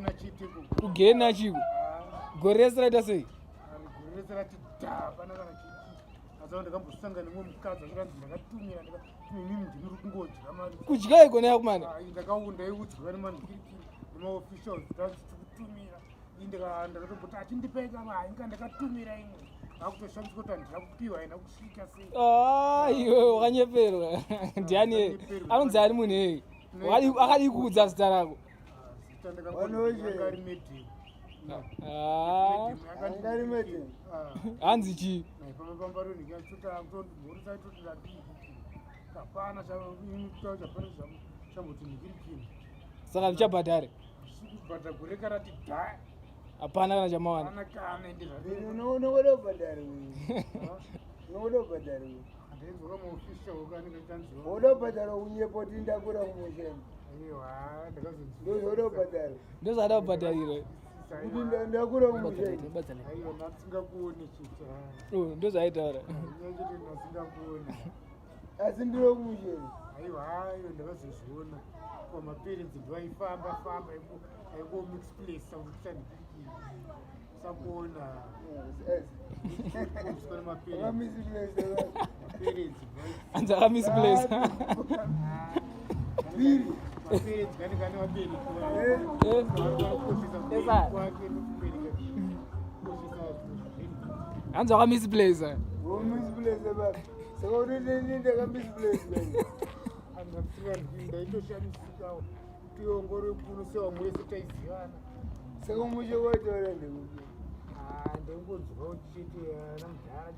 Kugena chiitiko. Kugena chiko. Ah. Gore rese raita sei? Gore rese rati dha hapana kana chiitiko. Asi ndakambosangana nemumwe mukadzi achiranzi ndakatumira ndikatumira imimi ndimuri kungodya mari. Kudya iko nayo kumana. Ah, ndakaunda ikudya nemanhikirikiri nemaofficials tanzi tikutumira. Ndakatomboti achindipeka vainga ndakatumira imwe. Akutoshamisa kuti handina kupiwa haina kusvika sei. Ah, iwe wakanyeperwa. Ndiani? Anonzi ani munhu iyeye? Akadii kuudza zita rako? Ah. Hanzi chii? Saka zvichabhadhare? Hapana kana chamawana. Woda kubhadhara unyepo kuti ndakura kumusheni. Ndozvoda kubhadhara. Ndozvada kubhadharira. Kuti ndakura kumusheni. Oh, ndozvaaitaura. Asi ndiro kumusheni. Aiwa, ayo ndakazozviona. Kwa maperenzi ndoaifamba famba aiko mix place kuti sakuona anzi akamisplace hanzi wakamisplace Tiongorore kuno sevamwe vese taizivana. Saka mushe wataura ndekupi? Ah, ndaingonzwa uchiti ana mudhara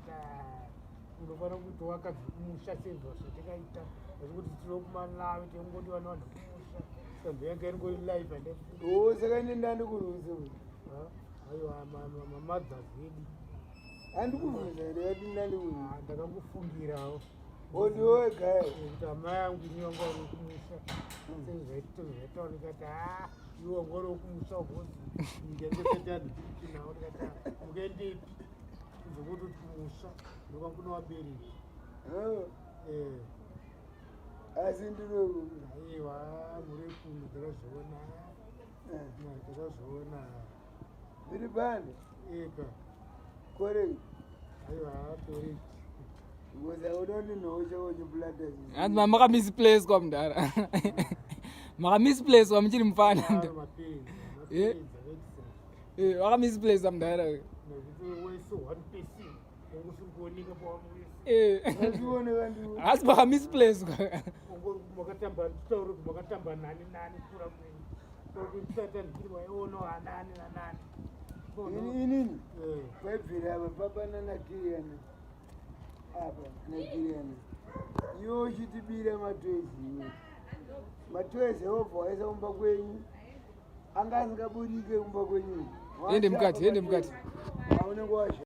unofanira kuti wakadzi kumusha sezva zvatakaita vachingoti tino kumalawi taingoti vana vanhu kumusha saka mbuya ingori live and Oh, saka ini ndandikuruze. Aiwa mamothers edu. Handikubvunza ndikati ndandikuruze. Ah, ndakangofungirawo. Odiwe gaya. Kuti amai angu ini wanga uri kumusha. Sezvaitaura ndikati haa iwe wanga uri kumusha ugozi nyika yese yandikinawo ndikati mukaendepi ndokuti kumusha ndokwanga kunovabereki. Eh. Asi ndiri aiwa muri kuno ndakazviona. Ndakazviona. Ndiri bani? Eka. Correct. Aiwa correct. Hanzi makamisplace mudhara. Makamisplace muchiri mufana. Eh? Eh, wakamisplace mudhara. Eh. Asi makamisplace. Makatamba makatamba nani nani kura kwenyu. Inini kwaibvira apa papana nakiriyana apa nakiriyana iwe uchitibira matoezi iwe matoezi awobva waisa kumba kwenyu anga asingaburike kumba kwenyu ende mukati ende mukati aunenge washa.